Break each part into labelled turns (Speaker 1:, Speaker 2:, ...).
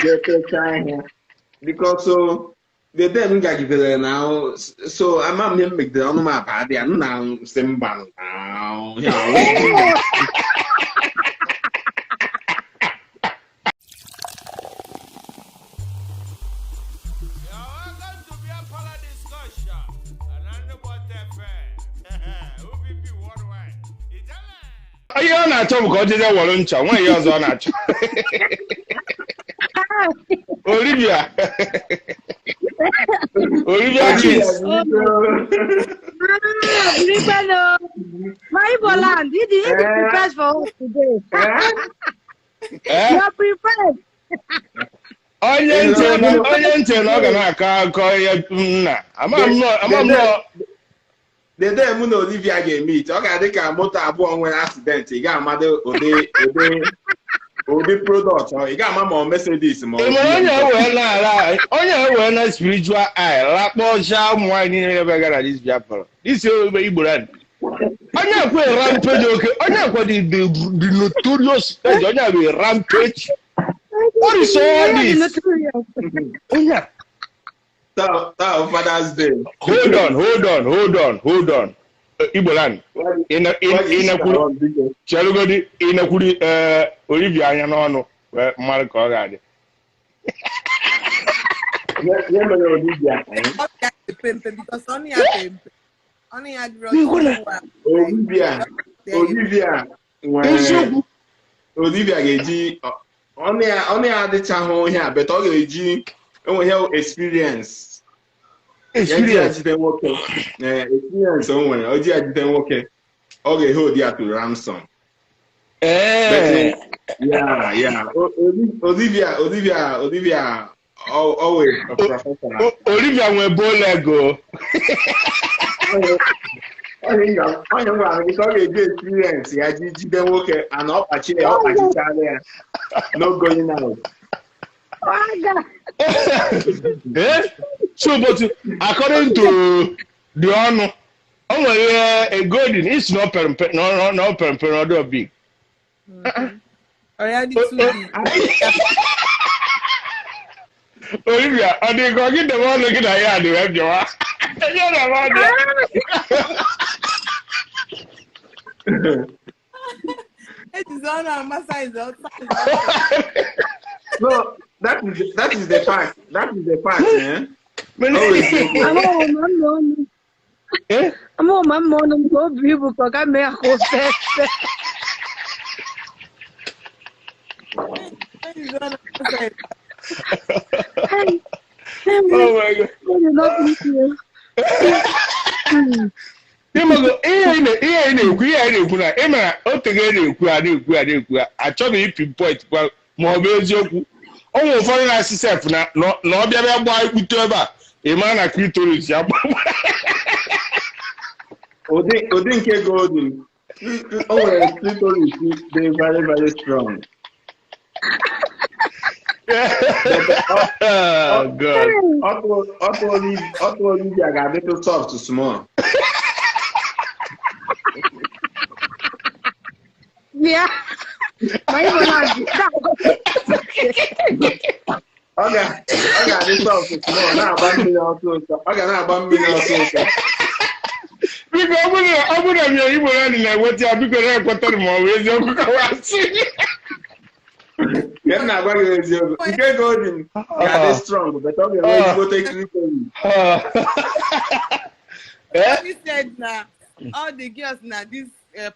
Speaker 1: Jee fechaa ihe because so the day m gagidere na so ama m ihe m megidere ọnụ m aba dị ya nna m sị mba na ya
Speaker 2: You're welcome to Beer Parlor Discussion. And I'm OPP Worldwide. Ijele!
Speaker 3: Ihe ọ na-achọ bụ ka ọ jeje wọrọ ncha, nwa ihe ọzọ ọ na-achọ. Olivia. Olivia Kiss.
Speaker 4: Ah, Ripelo. My Igbo land, he
Speaker 1: Eh.
Speaker 4: prepares for us today.
Speaker 3: Eh?
Speaker 4: You are prepared.
Speaker 3: Onye ntị na onye ntị na ọ ga na-akọ akọ ihe nna. Ama m nọ ama m nọ
Speaker 1: The day mụ na Olivia ga-eme ite, ọ ga-adị ka moto abụọ nwere accident, ị ga-amadị ụdị ụdị ụdị product ọ ị ga-ama ma ọ Mercedes ma ọ
Speaker 3: Ị mara onye ewee na ala onye ewee na spiritual eye lakpọcha ụmụ nwaanyị niile ebe gara this Biafra. This ebe Igbo land. Onye ekwe rampage oke onye ekwe the notorious onye ekwe rampage. What is all this? Onye a
Speaker 1: Taa taa Father's Day.
Speaker 3: Hold on, hold on, hold on, hold on. Igbo land. Ị nakwuru chelugodi ị nakwuru Olivia anya n'ọnụ wee mmadụ ka ọ ga-adị.
Speaker 1: Ihe mere Olivia eh?
Speaker 5: Ọ ga-epe mpe because ọnụ ya pe mpe. Ọnụ ya dịrọ
Speaker 3: N'ikwu na-
Speaker 5: too wide.
Speaker 1: Olivia Olivia nwere
Speaker 3: Eziokwu.
Speaker 1: Olivia ga-eji ọnụ ya ọnụ ya adịchaghị ihe a but ọ ga-eji enwe ihe experience ya ji
Speaker 3: Experience.
Speaker 1: ajide nwoke. Ee, experience o nwere o ji ajide nwoke ọ ga-ehe odi ya to ransom.
Speaker 3: Ee.
Speaker 1: Yeah. Olivia, Olivia, Olivia, always a professional.
Speaker 3: Olivia nwee bolego.
Speaker 1: Onye gwara gị ka ọ ga-eji experience ya ji jide nwoke ana ọ kpachi ya ọ kpachichala ya no going out.
Speaker 4: Waga.
Speaker 3: Eh? So but according to the ọnụ o nwere ihe a golden it's not permpe no no permpe no no big.
Speaker 5: Ọ ya dị too big.
Speaker 3: Olivia ọ dị ka ọ gị debe ọnụ gị na ya dị wee bịawa. Ihe na m ọdị.
Speaker 5: Ejizi ọnụ ama size ọ size.
Speaker 1: No, that is the fact. That is the fact. Eh? Always.
Speaker 4: Amaghị m mma ọnụ.
Speaker 3: Eh?
Speaker 4: Amaghị m mma ọnụ m ka o bu ibu ka ọ ga mee ka o fee fee.
Speaker 5: Ejizi ọnụ ama size.
Speaker 4: Hey,
Speaker 3: Oh my God.
Speaker 4: I did not miss you.
Speaker 3: Ịmago ihe ị na- ihe ị na-ekwu ihe ị na-ekwu na ị mara otego ị na-ekwu a na-ekwu a na-ekwu a achọghị ipinpoint kwa ma ọ bụ eziokwu ọ nwere ụfọdụ na-asị sef na na na ọ bịa bịa gbaa ikpute ebe a ị mara na clitoris ya gba
Speaker 1: Ụdị ụdị nke golden o nwere clitoris dị very very strong.
Speaker 3: Oh, God.
Speaker 1: Ọtụ ọtụ Olivia ga-adịtụ soft small.
Speaker 4: Bịa. Ma Igbo land.
Speaker 1: Ọ ga-adị soft small na-agba mmiri ọsọ ụsọ. Ọ ga na-agba mmiri ọsọ ụsọ.
Speaker 3: Biko ọ bụrụ na ọ bụrụ na mmiri Igbo land na-enweta ya biko na-ekwetara ma ọ bụ eziokwu ka wasị.
Speaker 1: Nke m na-agwa gị eziokwu. Nke golden ga-adị strong but ọ ga-enwe ezigbote clitoris.
Speaker 3: Eh?
Speaker 5: He said na all the girls na this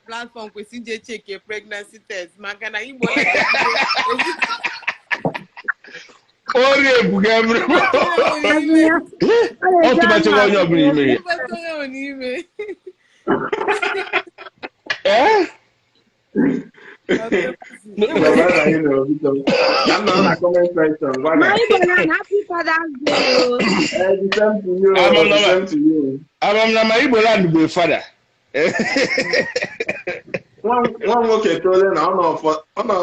Speaker 5: platform kwesị ije check a pregnancy test maka na Igbo
Speaker 3: Ori ebuga emere. Ọ tụbatụghị onye ọbụla ime ya.
Speaker 5: onye n'ime.
Speaker 3: Eh?
Speaker 1: Gwa anyị na biko. Ka m nọrọ na comment section gwa
Speaker 4: Ma
Speaker 1: na.
Speaker 4: Igbo land, happy Father's Day. o.
Speaker 1: Eh, the same to you.
Speaker 3: Ama m
Speaker 1: The
Speaker 3: na-
Speaker 1: same to you.
Speaker 3: Ama m na ma Igbo land bụ fada.
Speaker 1: Nwa nwa m nwoke tole na ọ nọ ọ nọ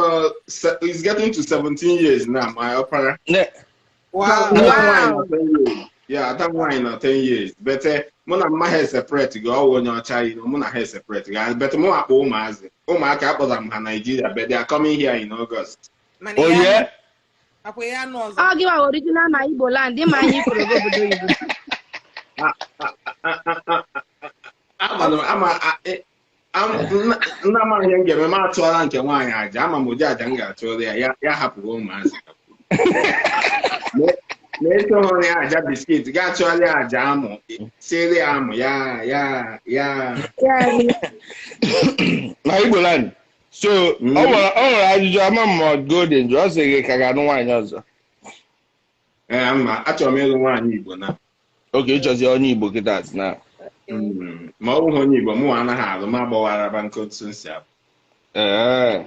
Speaker 1: he's getting to 17 years now, my ọpara.
Speaker 5: Wow.
Speaker 1: Ada nwaanyị nọ 10 years. Yeah, ada nwaanyị nọ 10 years. But mụ na mma ha separate gị ọwụ onye ọcha yi mụ na ha separate gị. But mụ akpọ ụmụazị. Ụmụaka akpọtara m ha Nigeria, but they are coming here in August.
Speaker 5: Mana ya
Speaker 3: Oye?
Speaker 5: Akwa ya anụ ọzọ.
Speaker 4: Ọ gị wa original ma Igbo land ịma anyị kwuru gị obodo oyibo.
Speaker 1: Ama m ama nna amaghị ihe m ga-eme, m atụọla nke nwaanyị aja, ama m ụdị aja m ga-atụrụ ya, ya hapụrụ ụmụazị. Ma ịtụghụrụ ya aja biscuit, gaa tụọla ya aja amụ, siere ya amụ ya ya ya.
Speaker 3: Na Igbo land. So ọ nwere ajụjụ ama m ma Golden jụọ, ọ sị gị ka ga-anụ nwaanyị ọzọ.
Speaker 1: Ee, ma achọrọ m ịlụ nwaanyị Igbo na.
Speaker 3: Oge ịchọzi onye Igbo kịta na.
Speaker 1: Ma ọ bụghị onye Igbo, mụ anaghị alụ, m agbawara nke otu si abụ.
Speaker 3: Ee.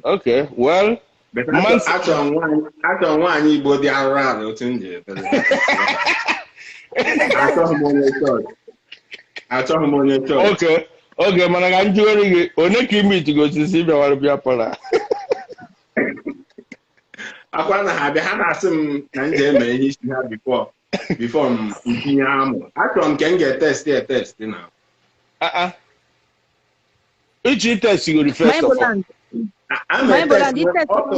Speaker 3: Okay, well,
Speaker 1: achọrọ m nwaanyị Igbo dị arụrụ arụ otu m ji ebere. Achọghị m onye chọọchị. Achọghị m onye chọọchị.
Speaker 3: Okay. Oge mana ka m jụrụ gị, onye ka ime itigo osisi bịawara bịa pọla?
Speaker 1: Akwa na ha abịa, ha na-asị m na m ga-eme ihe isi ha before m tinye amụ. Achọrọ m ka m ga-etesti etesti na.
Speaker 3: Ichi testigoro first of all.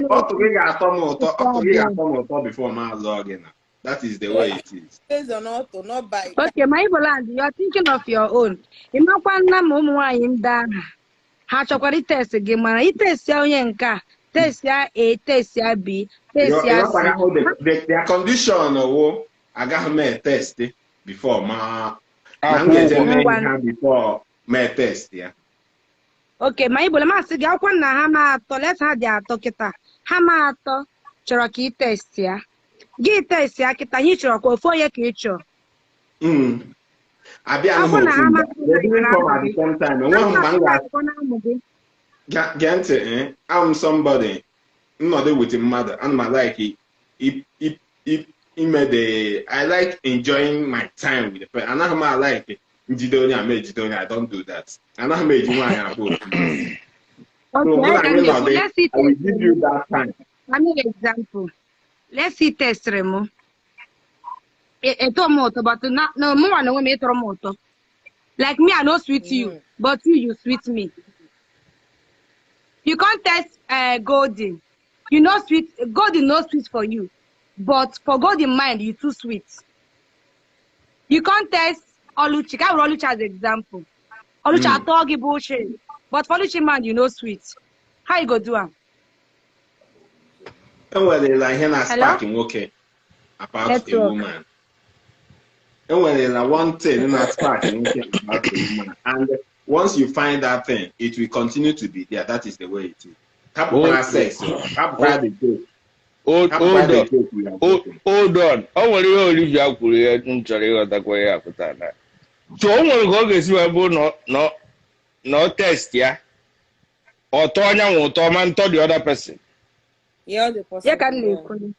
Speaker 1: Ọtụ gị ga-atọ m ụtọ, ọtụ gị ga-atọ m ụtọ before m azụọ gị na. That is the way it is.
Speaker 5: Based on auto, not by.
Speaker 4: Okay, my Igbo land, you are thinking of your own. Ịmakwa nna ma ụmụ nwaanyị ndị ahụ ha chọkwara itest gị, mana itest ya onye nke a, test ya A, test ya B, test ya C.
Speaker 1: Their condition wo agaghị m etest before ma na m ga-eje mee ha before ma etest ya.
Speaker 4: Okay, ma Igbo masị gị akwụkwọ na ha ma atọ, let ha dị atọ kịta, ha ma atọ chọrọ ka itest ya. Gị test ya kịta, anyị chọrọ ka ofu onye ka ị chọrọ.
Speaker 1: Abịa m gee ntị, I'm somebody nnọdụ with mmadụ, ana m like ime the I like enjoying my time with the person. Anaghị m like njide onye a ma ejide onye, I don't do that. Anaghị m eji nwaanyị abụọ. So mụ na gị nọdụ, I will give you that time.
Speaker 4: Example. Let's see test remo. Eto m ụtọ, but no mụ nwa na onwe m ịtọrọ m ụtọ. Like me, I no sweet you, but you sweet me. You can't test Golden. You no sweet, Golden no sweet for you, but for Golden mind, you too sweet. You can't test Oluchi. I will Oluchi as example. Oluchi atọ gị bullshit, but for Oluchi mind, you no sweet. How you go do am?
Speaker 1: Enwerela ihe na spark nwoke about a woman. Enwerela one thing na spark nwoke about a woman, and once you find that thing, it will continue to be there. That is the way it is. Hapụkwara sex, hapụkwara the joke.
Speaker 3: Hold on. O nwere ihe Olivia kwuru ya m chọrọ ịghọtakwa ya pụta na. So o nwere ka ọ ga-esi wee bụ na ọ test ya, ọtọ anyanwụ ụtọ ma ntọ the other person.
Speaker 5: Yeah, all the possible.
Speaker 4: Yeah, can you?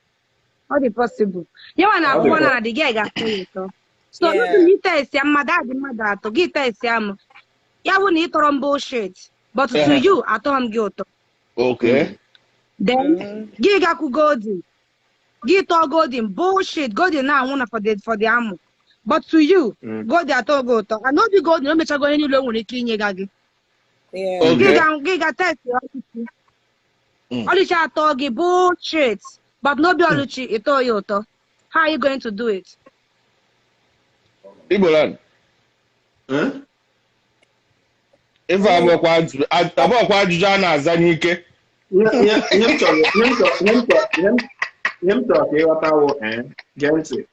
Speaker 4: All the possible. You wanna wanna the girl got to. So you test ya mother the mother to get test ya. Ya wụ na ịtọrọ m bullshit, but to you atọ m gị ụtọ.
Speaker 3: Okay.
Speaker 4: Then gị gakwu Golden. Gị tọọ Golden bullshit. Golden na anwụ na for the amụ. But to you, Golden atọ gị ụtọ. And obi Golden o mechago onye niile o nwere ike inye gị. Gị ga test ya ọchịchị. Oluchi atọ gị bullshit, but n'obi Oluchi ịtọ ya ụtọ. How are you going to do it?
Speaker 3: Igbo land. Ife abụọkwa ajụjụ a na-aza n'ike.
Speaker 1: Ihe m chọrọ ka ịghọtawo, gee ntị,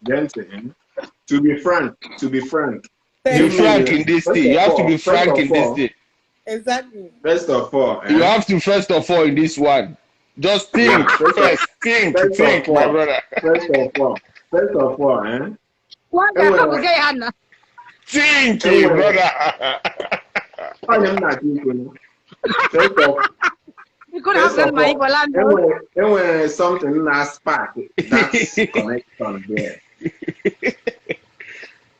Speaker 1: to be frank,
Speaker 3: Be frank in this thing. You have to be frank in this thing.
Speaker 5: Exactly.
Speaker 1: First of all,
Speaker 3: you have to first of all in this one. Just think first. Think, my brother.
Speaker 1: First of all,
Speaker 4: What the hell?
Speaker 3: Think, brother.
Speaker 1: I'm not thinking. First of
Speaker 4: You could have done my Igbo land.
Speaker 1: There something that spark that connection there.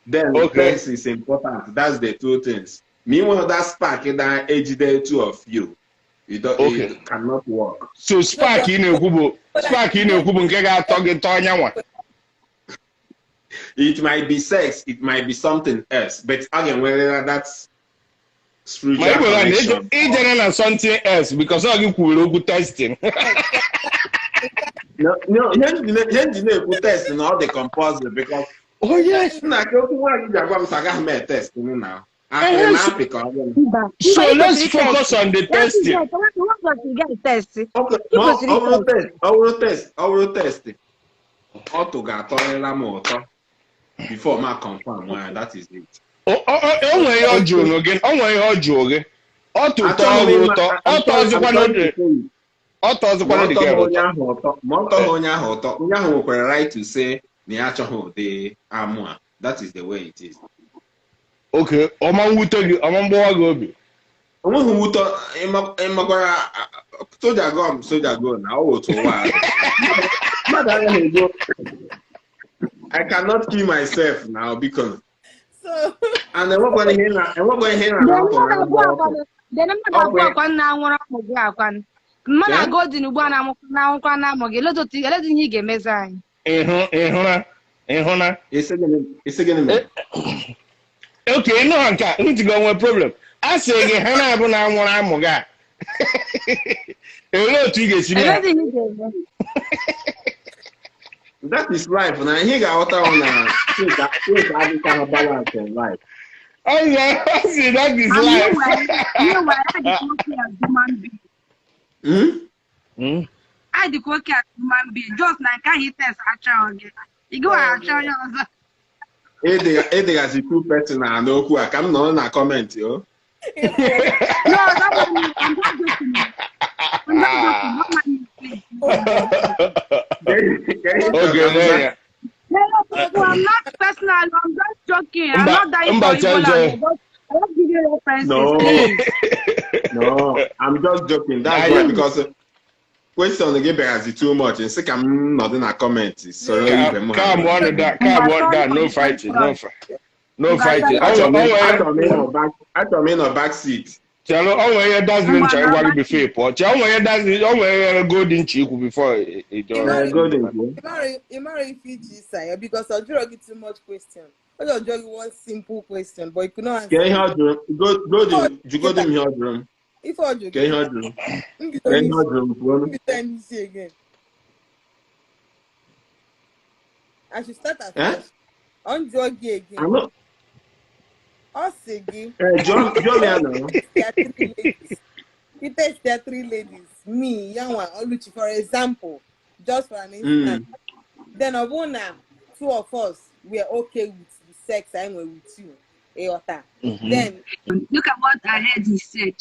Speaker 1: Then sex is important. That's the two things. Meanwhile, that spark that ejide two of you, it cannot work.
Speaker 3: So spark in a kubo, spark in a kubo,
Speaker 1: It might be sex, it might be something else, but again, whether that's spiritual connection.
Speaker 3: Something else because all you could testing.
Speaker 1: No, ihe m ji na-ekwu test na ọ dị compulsory because
Speaker 3: Oh yes.
Speaker 1: nna ka okwu nwaanyị ji agwa m sị agaghị m etest m na akpịrị na-apị ka ọ bụ m.
Speaker 4: Mba.
Speaker 3: So
Speaker 4: Mba, ị
Speaker 3: let's
Speaker 4: kwesịrị
Speaker 3: focus
Speaker 4: test.
Speaker 3: on the testing.
Speaker 4: Test.
Speaker 1: Okay,
Speaker 4: Ị
Speaker 1: ma
Speaker 4: kwesịrị
Speaker 1: ọ bụrụ
Speaker 4: test.
Speaker 1: test, ọ bụrụ test, ọ bụrụ test, ọtụ ga-atọrịla m ụtọ before ma confirm nwaanyị, that is it.
Speaker 3: O nwere ihe ọ jụrụ gị, o nwere ihe ọ jụrụ gị. Ọ tụtọ
Speaker 1: Achọghị m
Speaker 3: gị
Speaker 1: ịma
Speaker 3: ụtọ, ọ
Speaker 1: I'm sorry, I'm
Speaker 3: tọzikwanụ
Speaker 1: sorry
Speaker 3: dị,
Speaker 1: to say it.
Speaker 3: ọ
Speaker 1: Ma
Speaker 3: tọzikwanụ
Speaker 1: ọ
Speaker 3: dị
Speaker 1: tọghị
Speaker 3: gị
Speaker 1: onye
Speaker 3: ụtọ.
Speaker 1: ahụ ụtọ, ma ọ tọghị onye ahụ ụtọ, onye ahụ nwekwara right to say na ya achọghị ụdị amụ a. That is the way it is.
Speaker 3: Okay, ọma mwute gị, ọma mgbawa gị obi.
Speaker 1: Onweghị mwute ịmakwara soja go m soja go na ọ wụ otu ụwa a dị. Mmadụ anaghị ego. I cannot kill myself now because
Speaker 5: So
Speaker 1: and enwekwana ihe na enwekwa ihe na
Speaker 4: Then
Speaker 1: ọkụ
Speaker 4: mmadụ
Speaker 1: na
Speaker 4: abụọ
Speaker 1: ngwa ọkụ.
Speaker 4: akwanụ. Then mmadụ
Speaker 1: Ọkụ
Speaker 4: abụọ akwa na anwụrụ amụ gị akwanụ. Mmadụ
Speaker 1: Eh?
Speaker 4: Golden ugbu a na-anwụkwa na-amụ gị. Elee otu elee ihe ị ga-emezi anyị?
Speaker 3: Ịhụ ịhụna ịhụna.
Speaker 1: Isi gịnị isi gịnị mere?
Speaker 3: Okay, ịnụ ha nke a, ntị gị onwe problem. A sị gị ha na-abụ na anwụrụ amụ gị a. Elee otu ị ga-esi mee ha?
Speaker 4: Elee ihe ị ga-eme?
Speaker 1: That is life na ihe ị ga-aghọta bụ na things things adịchaghị balance in life.
Speaker 3: Ọ sị ọ sị that is
Speaker 4: And
Speaker 3: life.
Speaker 4: meanwhile, I dịkwa okay as human being.
Speaker 1: Hmm?
Speaker 4: I dịkwa okay as human being. Just na nke ahụ test achọghị gị. Ị gịwa achọ onye ọzọ.
Speaker 1: Ịdịgazi too personal n'okwu a ka m nọrọ na comment o.
Speaker 4: No, that one, I'm not joking. I'm not joking. Don't mind me, please.
Speaker 3: Oge mee ya.
Speaker 4: No, no, no, I'm not personal. I'm just joking. I'm
Speaker 3: Mba
Speaker 4: not dying
Speaker 3: mba
Speaker 4: for Igbo
Speaker 3: chere
Speaker 4: land. I just give you references,
Speaker 1: No,
Speaker 4: please.
Speaker 1: no, I'm just joking. That's why
Speaker 3: Anyị
Speaker 1: because question gị bịarazi too much. Nsị ka m nọdụ na comment soro ibe m ha.
Speaker 3: calm on down, calm
Speaker 4: Mba,
Speaker 3: on
Speaker 4: sorry
Speaker 3: down,
Speaker 4: for
Speaker 3: no
Speaker 4: the
Speaker 3: fighting, no
Speaker 4: question.
Speaker 3: fight, no
Speaker 4: Mba,
Speaker 3: fighting.
Speaker 4: sorry.
Speaker 1: Achọrọ m
Speaker 3: O nwere
Speaker 1: ịnọ back achọrọ m ịnọ back seat.
Speaker 3: chere o nwere ihe Dazzling
Speaker 4: Mba,
Speaker 3: ncha
Speaker 4: na
Speaker 3: ịgwa gị
Speaker 4: back
Speaker 3: before ị pụọ. Chere o nwere ihe Dazzling, o nwere ihe Golden ncha ikwu before ị jụọ.
Speaker 1: Eh, Golden kwuo.
Speaker 5: Ịmara ife iji ịsa ya because ọ jụrụ gị too much question. Ọ jụrụ gị one simple question but you could not
Speaker 1: Kee
Speaker 5: answer
Speaker 1: ihe
Speaker 5: it.
Speaker 1: ọ jụrụ m? Golden jụgodu m ihe ọ jụrụ m.
Speaker 5: Ife ọ jụrụ
Speaker 1: Kee
Speaker 5: gị
Speaker 1: ihe ọ jụrụ m.
Speaker 5: mbido
Speaker 1: Kee ihe ọ
Speaker 5: n'isi
Speaker 1: jụrụ m kwuo.
Speaker 5: mbido n'isi again. I should start
Speaker 1: Eh?
Speaker 5: afresh. Ọ jụọ gị again.
Speaker 1: Anụ
Speaker 5: Ọ sị gị
Speaker 1: eh, jụọ jụọ m ya na.
Speaker 5: there are three ladies. He text there are three ladies. Me, Yanwa, Oluchi, for example, just for an instance. Then Obuna, two of us were okay with the sex I were with you. Eyota. Then
Speaker 4: Look at what I heard he said.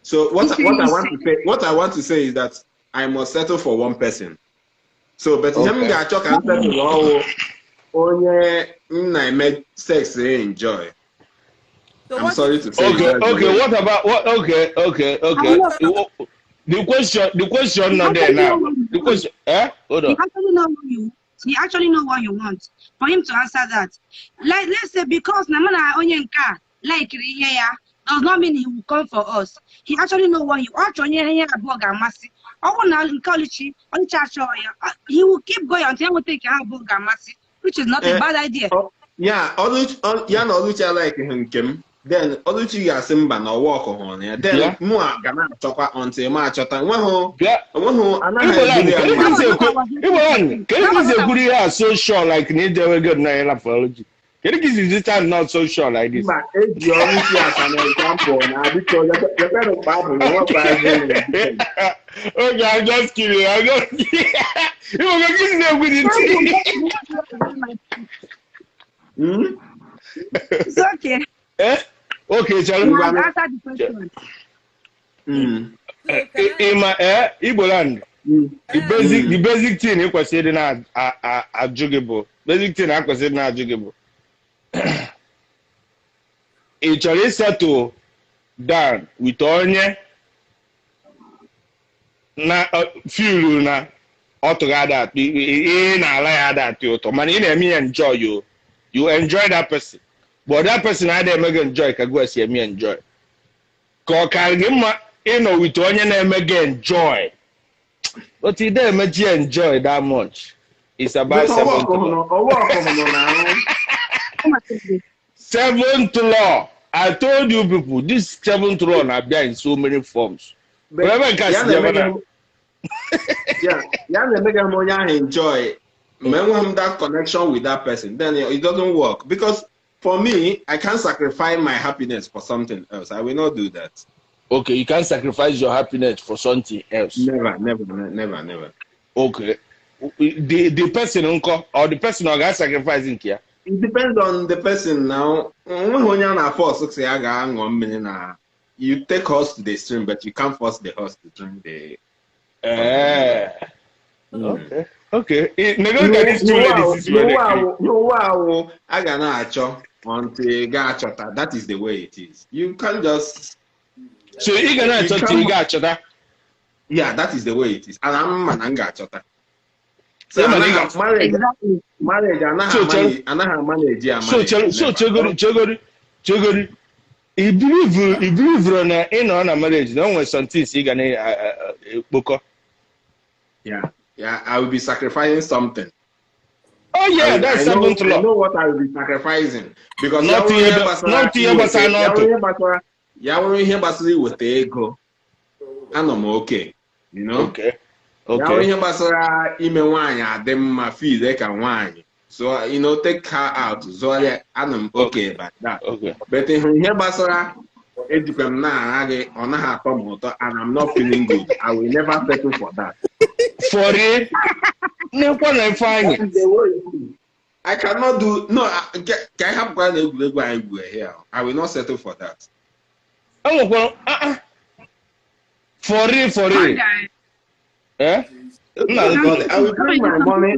Speaker 1: So what
Speaker 4: He
Speaker 1: what I
Speaker 4: said,
Speaker 1: want to say what I want to say is that I must settle for one person. So but ihe m
Speaker 3: Okay.
Speaker 1: ga-achọ ka m settle ọwụ onye m na-eme sex enjoy.
Speaker 5: so
Speaker 1: I'm
Speaker 5: what
Speaker 1: sorry
Speaker 5: if
Speaker 1: to say
Speaker 3: Okay,
Speaker 1: that's the
Speaker 3: okay.
Speaker 1: way.
Speaker 3: What about what? Okay, okay,
Speaker 4: I
Speaker 3: okay.
Speaker 4: know.
Speaker 3: The question
Speaker 4: You
Speaker 3: not there
Speaker 4: actually know
Speaker 3: now.
Speaker 4: what you
Speaker 3: The
Speaker 4: want.
Speaker 3: question, eh? Hold
Speaker 4: You
Speaker 3: on.
Speaker 4: actually know what you you actually know what you want. For him to answer that. Like let's say because na mụ na onye nke a like ihe ya does not mean he will come for us. He actually know what he ọ chọrọ onye ihe abụọ ga-amasị. Ọ bụrụ na nke Oluchi Oluchi achọghị ya, he will keep going until ya nweta nke ha abụọ ga-amasị, which is not a
Speaker 1: Eh,
Speaker 4: bad idea.
Speaker 1: ya Oluchi ya na Oluchi alike nke m. Then Oluchi ga-asị mba na ọwa ọkụ hụrụ ya. Then
Speaker 3: Bịa,
Speaker 1: mụ a ga na-achọkwa until m achọta. Enweghị
Speaker 3: bịa.
Speaker 1: enweghị anaghị
Speaker 3: Igbo land,
Speaker 1: ebuli ya
Speaker 3: kedu ka
Speaker 1: mmadụ.
Speaker 3: isi
Speaker 4: That was
Speaker 3: ekwu?
Speaker 4: what I was
Speaker 3: Igbo land,
Speaker 4: saying.
Speaker 3: kedu
Speaker 4: That
Speaker 3: ka
Speaker 4: was
Speaker 3: isi
Speaker 4: what I
Speaker 3: ekwuru ihe a so sure like na ijewe go na ịla Oluchi? Kedu ka isi zita not so sure like this?
Speaker 1: Mba, eji Oluchi as an example na biko lekwenụ mkpa abụ na nwekwa ezi na biko.
Speaker 3: Okay, I'm just kidding. I'm just kidding. Igbo ka isi na-ekwu dị ntị.
Speaker 1: Hmm?
Speaker 4: It's okay.
Speaker 3: Eh? Okay, chere.
Speaker 4: He has
Speaker 1: Ngwanụ.
Speaker 4: answered the question.
Speaker 5: So can I
Speaker 3: Ịma eh Igbo land. The
Speaker 5: can I
Speaker 3: basic the basic thing ị kwesịrị ịdị na-ajụ gị bụ basic thing a kwesịrị ịdị na-ajụ gị bụ ị chọrọ ịsettle down with onye na filu na ọ tụghị ada atọ ihe na-ala ya ada atọ ụtọ mana ị na-eme ya enjoy o you enjoy that person but that person adịghị eme gị enjoy ka gị si eme ya enjoy ka ọ karị gị mma ịnọ with onye na-eme gị enjoy but ị dịghị emechi ya enjoy that much. It's about
Speaker 1: But ọwa
Speaker 3: seventh
Speaker 1: ọkụ
Speaker 3: law.
Speaker 1: nọ ọwa ọkụ nọ na-arụ.
Speaker 3: Seventh law. I told you people, this seventh law na-abịa in so many forms.
Speaker 1: But
Speaker 3: Wherever nke a
Speaker 1: ya
Speaker 3: si
Speaker 1: na-eme
Speaker 3: bịa na
Speaker 1: gị Yeah, ya na-emega m onye ahụ enjoy. Ma enweghị m that connection with that person, then it doesn't work. Because for me, I can't sacrifice my happiness for something else. I will not do that.
Speaker 3: Okay, you can't sacrifice your happiness for something else.
Speaker 1: Never, never, never, never.
Speaker 3: Okay. The person uncle or the person ọ ga-sacrifice nke ya?
Speaker 1: It depends on the person now. Onweghị onye a na-force sị ya ga-aṅụ mmiri na you take horse to the stream, but you can't force the horse to drink the.
Speaker 3: Okay. Okay. Nego ka these two ladies is where they
Speaker 1: N'ụwa awụ a ga na-achọ until ga-achọta. That is the way it is. You can't just.
Speaker 3: So ị ga na-achọ till ị ga-achọta.
Speaker 1: Yeah, that is the way it is. And I'm na m ga-achọta. So marriage anaghị manage ama.
Speaker 3: So chegori. I believe na ị nọ na marriage na o nwere some things ị ga na-ekpokọ.
Speaker 1: Yeah, I will be sacrificing something.
Speaker 3: Oh yeah, that's seventh law.
Speaker 1: I know what I will be sacrificing because
Speaker 3: not
Speaker 1: ya wụrụ ihe gbasara iweta ego, anọ m okay, you know.
Speaker 3: Okay.
Speaker 1: Ya wụrụ ihe gbasara ime nwaanyị adị mma, feel ka nwaanyị. So, you know, take her out. So, anọ m okay about that.
Speaker 3: Okay.
Speaker 1: But ihe gbasara ejikwa m na-ara gị, ọ naghị atọ m ụtọ, and I'm not feeling good. I will never settle for that.
Speaker 3: For real?
Speaker 1: I cannot do no. Can I have here? I will not settle for that.
Speaker 3: For real, for real. Eh?
Speaker 1: No, I will bring my money.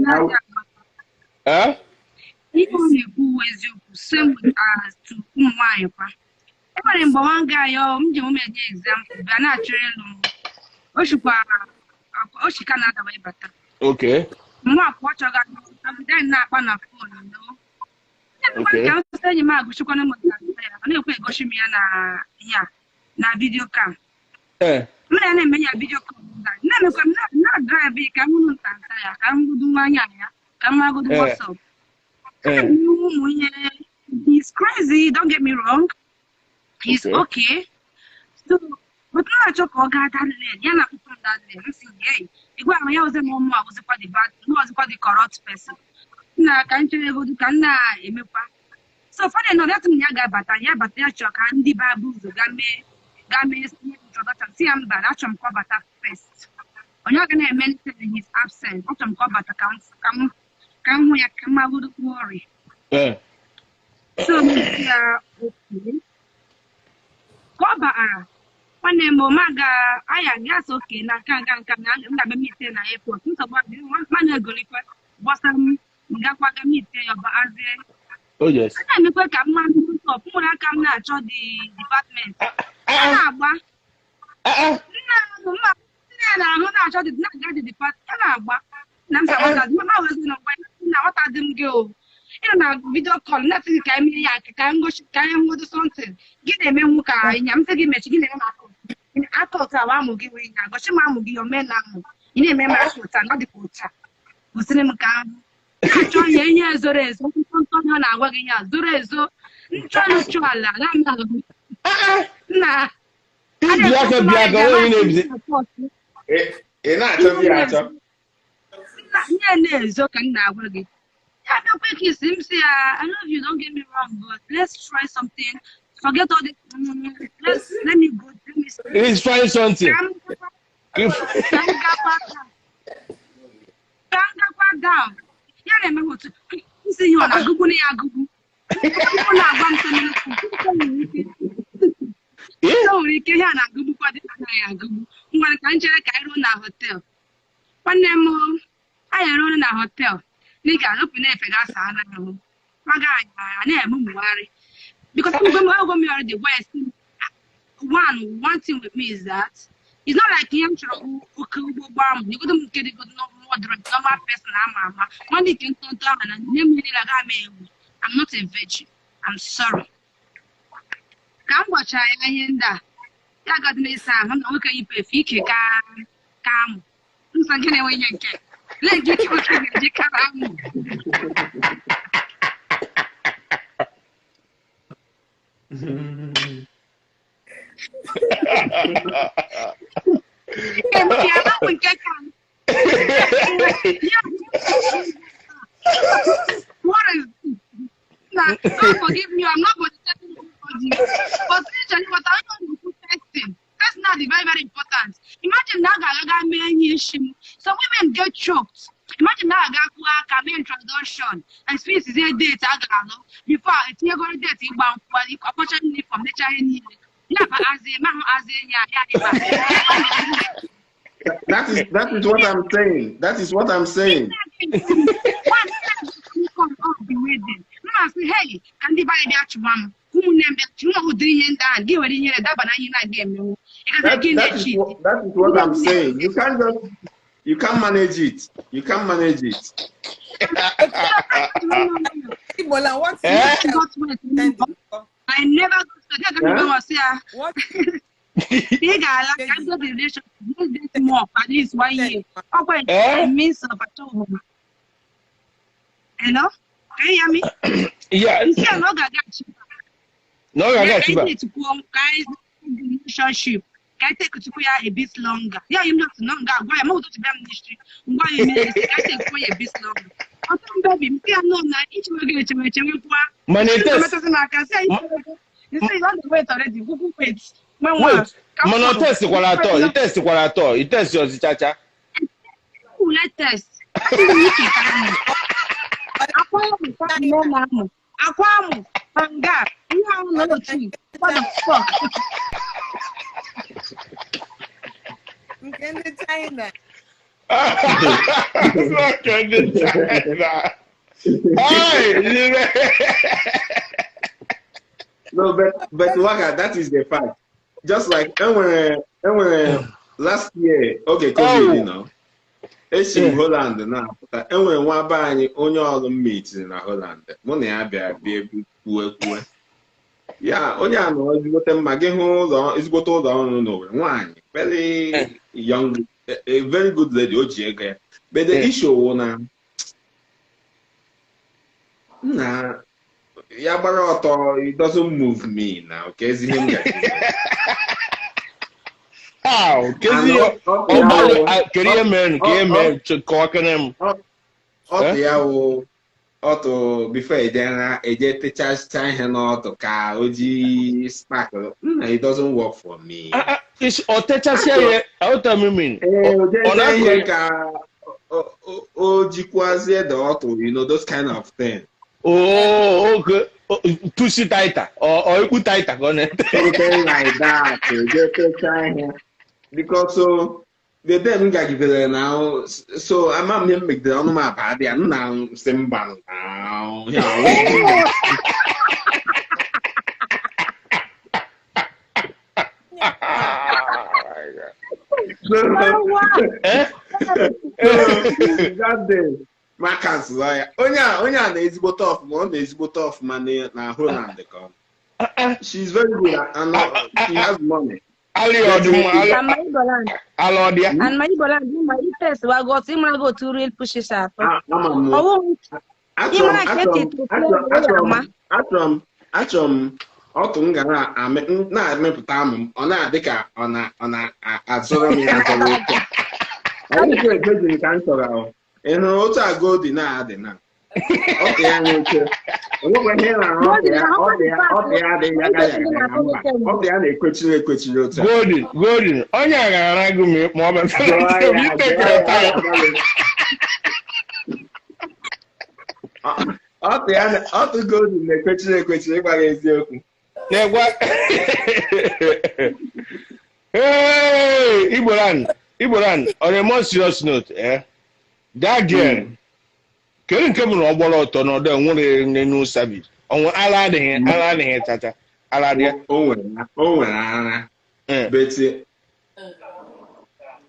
Speaker 3: Eh?
Speaker 4: Same with us to one guy,
Speaker 3: Okay. Okay.
Speaker 4: Video cam.
Speaker 3: Eh.
Speaker 4: He's crazy, don't get me wrong. He's okay. So, but not a joke that the corrupt person. So for the that first. His absence. Worry.
Speaker 3: Yeah.
Speaker 4: So nwanne m ma ga aya gas oke na nka nka nka na m ga-abịa meet na airport nsogbu adị mana egolikwe gbasara m gakwa ga meet ya ba azie.
Speaker 3: Oh yes.
Speaker 4: A na-emekwa ka mma ntọp mụrụ aka m na-achọ the department. A na-agba. Nne na-ahụ na-achọ the na-aga the department a na-agba na m sa ma wezi na mgbe na nwata dị m gị o. Ịnọ na video call na sị ka eme ya ka ngosi ka anyị hụgodo something gị na-eme nwu ka ịnya m sị gị mechi gị na-eme m aka aka ụta wa amụ gị wee nya gosi m amụ gị ome na amụ ị na-eme m aka ụta na ọ dịka ụta gosiri m ka ahụ na-achọ ihe ihe zoro ezo ntọ ọ na-agwa gị ya zoro ezo nchọ nchọ ala na na
Speaker 1: ị na-achọzi ya achọ
Speaker 4: ihe na-ezo ka m na-agwa gị. Yeah, no quick kiss him. Say, I love you. Don't get me wrong, but let's try something. Forget all the. Let me go. Let me see.
Speaker 3: Let's try something.
Speaker 4: Down. Yeah, remember to see you on a Google. Google. Hotel. Nigga, open up because I'm going to the West. One thing with me is that it's not like you go get a good normal person. One day can turn down and name me like I'm not a virgin. I'm sorry. Come watch I got me some. I'm not okay. You come. Let you keep God forgive me, I'm not going to tell anybody. But spiritually, but I don't do testing. Testing is very, very important. Imagine now, so women get choked. Imagine now, I got introduction and space is a date. I got before it's near going date. Opportunity from nature.
Speaker 1: That is what I'm saying. That is what I'm saying.
Speaker 4: Hey, can the
Speaker 1: That is what I'm saying. You can't just, you can't manage it. You can't manage it.
Speaker 4: I never got to what? More at least 1 year. Means of hello? Can you hear me?
Speaker 3: Yeah. No, I got you.
Speaker 4: Relationship. Can I take it to a bit longer? Yeah, you know, why I'm not to be ministry. Why you take a bit longer? Baby,
Speaker 3: money test.
Speaker 4: You say you want to wait already. Who wait?
Speaker 3: Wait. Mono test kwala you test kwala you test your chacha.
Speaker 4: Who let test? Akwamu, hanga. You are no tree. What the fuck?
Speaker 5: China.
Speaker 1: No, but Waka, that is the fact. Just like when last year, okay, COVID, you know, it's in Holland now. And when one buy only all the meat in Holland, money I be yeah, only I know is what them is what all down no one very young, a very good lady, okay. But the issue now, nah, it doesn't move me now. Okay,
Speaker 3: how?
Speaker 1: Before sparkle. It doesn't work for me.
Speaker 3: It's
Speaker 1: you know, those kind of things.
Speaker 3: Oh, okay. Pussy tighter or put tighter on it.
Speaker 1: Something like that. Because so the them got now. So I'm not make the on my body. I'm now same now. That day. My council, Onya is both off, one is both off money na Holland. She's very good and she has money.
Speaker 4: And my test go to real pushes up.
Speaker 1: And also I go the na the na. Okay, I'm okay.
Speaker 3: Golden, golden. Onya ga go me mo ba. You take your time.
Speaker 1: Okay, golden na ekwechiri gwa eziokwu.
Speaker 3: Na gwa. Hey, Igboland, on a more serious note, eh? That girl, couldn't come on or no, don't want a new service. On Allah, Tata, Allah,
Speaker 1: oh, Betty,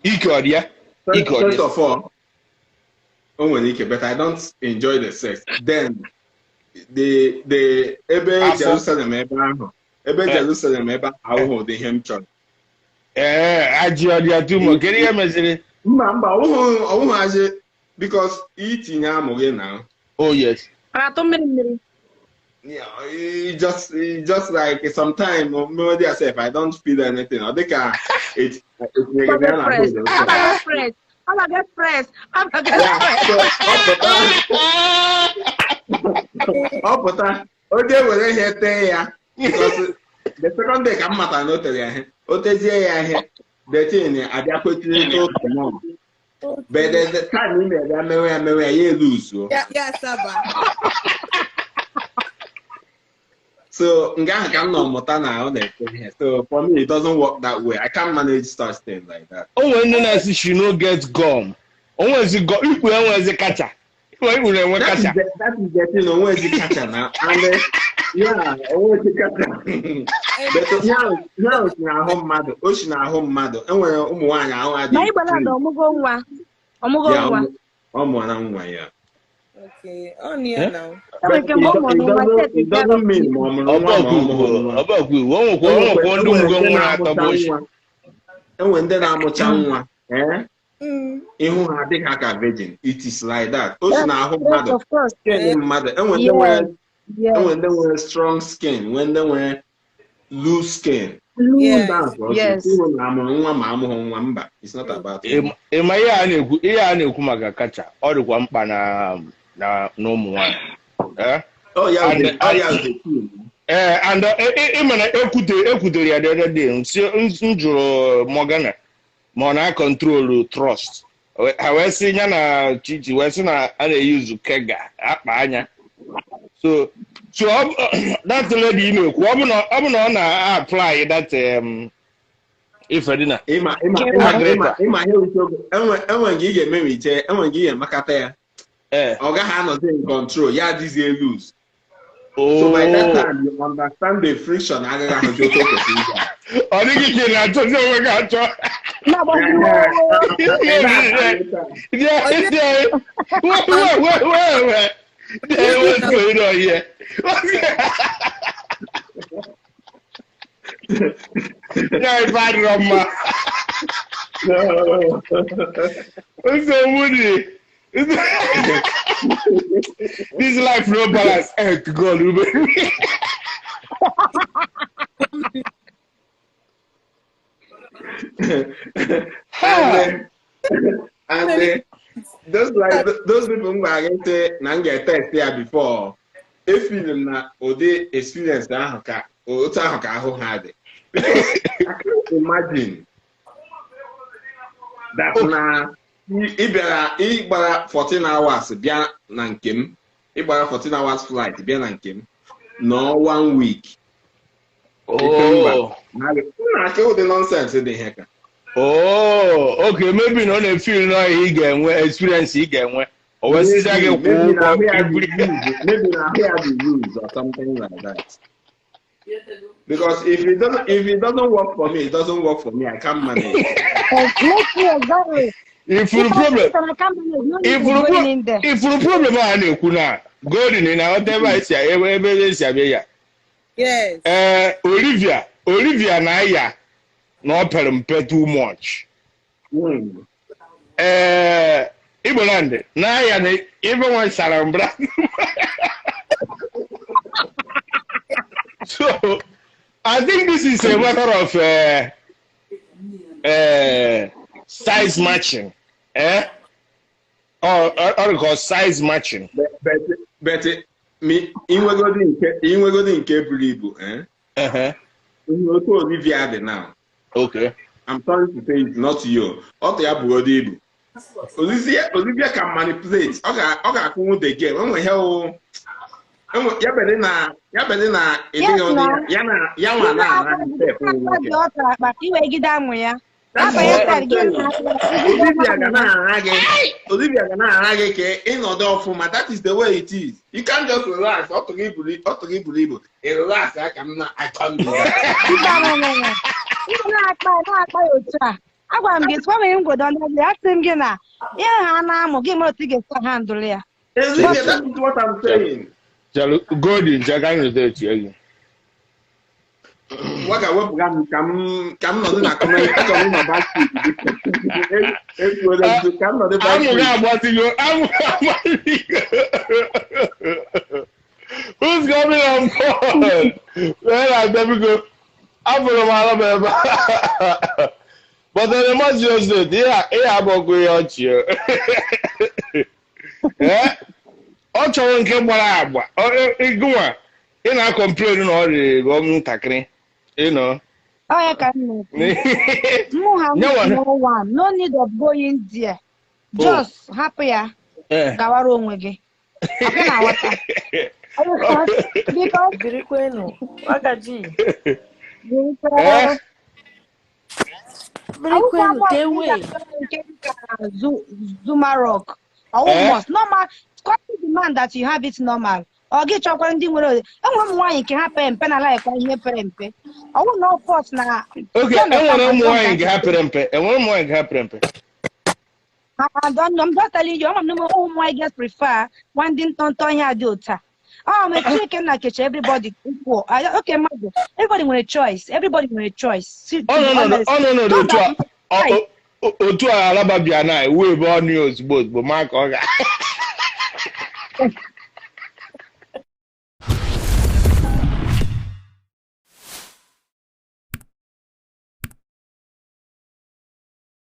Speaker 3: yeah,
Speaker 1: first of all, oh, but I don't enjoy the sex. Then the Ebe Jerusalem, Ebe Jerusalem, Ebe, I will the him church.
Speaker 3: Eh, I too much. Get him,
Speaker 1: Mamba, because eating now.
Speaker 3: Oh yes.
Speaker 1: Yeah, it just like sometimes maybe I say if I don't feel anything, I think it's
Speaker 4: I'm get pressed.
Speaker 1: O jee were ihe tee ya, because the second day ka m matara na o tere ya ihe, o tezie ya ihe, the thing abịa kwetiri ụtọ. But the time ị na-abịa mewe ya mewe ya, ya eluzuo.
Speaker 5: Ya saba.
Speaker 1: So nga ahụ ka m nọ mụta na ọ na-ete ihe. So for me, it doesn't work that way. I can't manage such things like that.
Speaker 3: O nwere ndị na-asị she no get gum. O nwezi gum, ikpu enwezi kacha. Ikpu na-enwe kacha.
Speaker 1: That is the thing, onwezi kacha na. And yeah, onwezi kacha. But ihe ahụ si n'ahụ mmadụ, o si n'ahụ mmadụ. Enwere ụmụ nwaanyị ahụ adịghị.
Speaker 4: Ma Igbo na ọmụgo nwa. Ọmụgo nwa.
Speaker 1: Ọ mụọla nwa ya.
Speaker 5: Okay, on here now.
Speaker 1: But it doesn't mean ma ọ mụrụ nwa ma ọ mụrụ nwa. Enwe ndị na-amụcha nwa. Ihu ha adịghị ka virgin. It is like that. O si n'ahụ mmadụ. Skin mmadụ. Enwe ndị nwere strong skin, nwee ndị nwere loose skin.
Speaker 4: Yes.
Speaker 1: Na amụrụ nwa ma amụghị nwa, mba. It's not about it.
Speaker 3: Ịma ihe a na-ekwu maka kacha, ọ dịkwa mkpa na ụmụ nwaanyị. And ịma na ekwutere ya the other day, m jụrụ Morgana ma ọ na-akọntrolu trust. Ha wee sị ya na Chichi wee sị na a na-eyuzu kega akpa anya. So that lady na-ekwu ọ bụ na ọ na-apply that ife dị na
Speaker 1: ịma enwe nke ị ga-emewiche, enwe nke ị ga-emakata ya. Ọ gaghị anọzi in control, ya adịzie loose. So by that time you understand the friction agaghị ahụzi otu o kwesịrị ịga.
Speaker 3: Ọ dịghị ka ị na-achọzi onwe gị achọ. What's going on here? No, bad Roma.
Speaker 1: No.
Speaker 3: What's so moody? This life no balance. Eh, God,
Speaker 1: and those people who are going to na test ya before, if you na ụdị experience ahụ ka otu ahụ ka ahụ ha dị. I can't imagine that na ị bịara ịgbara 14 hours bịa na nke m, ịgbara 14 hours flight bịa na nke m nọ 1 week.
Speaker 3: Oh,
Speaker 1: na-achọ ụdị nonsense dị ihe ka.
Speaker 3: Oh, okay, maybe na ọ na-efeel na ị ga-enwe experience ị ga-enwe. O wee sị gị kwụọ ụgwọ.
Speaker 1: Maybe na ahụ ya dị loose or something like that. Because if it doesn't work for me, it doesn't work for me. I can't manage.
Speaker 4: Exactly.
Speaker 3: If you problem a na-ekwu na Golden na ebe esi abịa ya.
Speaker 5: Yes.
Speaker 3: Olivia na ya na ọ pere mpe too much. Igboland na ya na ebe nwa sara mbra. So I think this is a matter of size matching, eh? Or size matching.
Speaker 1: But me, inwegodi nke buru ibu, eh?
Speaker 3: Uh-huh.
Speaker 1: Olivia dị now.
Speaker 3: Okay.
Speaker 1: I'm sorry to say it's not you. Ọtụ ya bugodi ibu. Olivia can manipulate. Ọ ga-akwụnwu the game. Enwe ihe o. Ya bere na ịdịghị ya na ya nwa na ara step nwoke. Olivia ga na-ara gị. Olivia ga na-ara gị ka ịnọdụ ọfụma. That is the way it is. You can't just relax. Ọtụ gị buru ibu. Ị relax aka m na I can't do that.
Speaker 4: Na-akpa ya otu a. Agwara m gị sịkwa m ngwodo ndị asị m gị na ihe ha na-amụ gị mara otu ị ga-esi ha ndụrụ ya.
Speaker 1: Olivia, that is what I'm saying.
Speaker 3: Golden, jaga echi gị.
Speaker 1: Nwa ga-ewepụga m ka m nọdụ na kọmentị, achọrọ m ịnọ basket. Ka m nọdụ basket.
Speaker 3: Amụ ga-agbatigo, amụ ga-agbatigo. Who's coming on board? Well, I go. Afụrụ m ala m ebe a. But then the most just did, ihe abụghị ihe ọchị. Ọ chọrọ nke gbara agba. Ịgụnwa. Ị na-complain na ọ dị ntakịrị, you know.
Speaker 4: Ọ ya ka m na-ekwu. Mụ ha
Speaker 3: Nyewa-
Speaker 4: no one, no need of going there. Just hapụ ya, gawara onwe gị. Ọkụ na-aghọta. Because
Speaker 6: Birikwenu. Wagaji.
Speaker 3: Eh?
Speaker 6: Birikwenu kewe.
Speaker 4: Nke dịka Zuma Rock. Almost normal. Copy the man that you have it normal. Ọ gị chọkwara ndị nwere enwere ụmụ nwaanyị nke ha pere mpe na laikwa ihe pere mpe. Ọwụ na ọfọs na
Speaker 3: Okay, enwere ụmụ nwaanyị nke ha pere mpe. Enwere ụmụ nwaanyị nke ha pere mpe.
Speaker 4: I don't know. I'm just telling you, I'm not ụmụ nwaanyị just prefer nwa ndị ntọntọ ihe a dị otu a. Oh, ma Chineke na kecha everybody equal. Okay, mmadụ. Everybody nwere choice. Everybody nwere choice. See, to
Speaker 3: Ọ
Speaker 4: be
Speaker 3: nọ
Speaker 4: honest.
Speaker 3: ọ nọ n'otu
Speaker 4: Don't
Speaker 3: a
Speaker 4: have
Speaker 3: otu a alaba bịa na ewu ebe ọnụ ya ozugbo ozugbo ma ka ọ ga.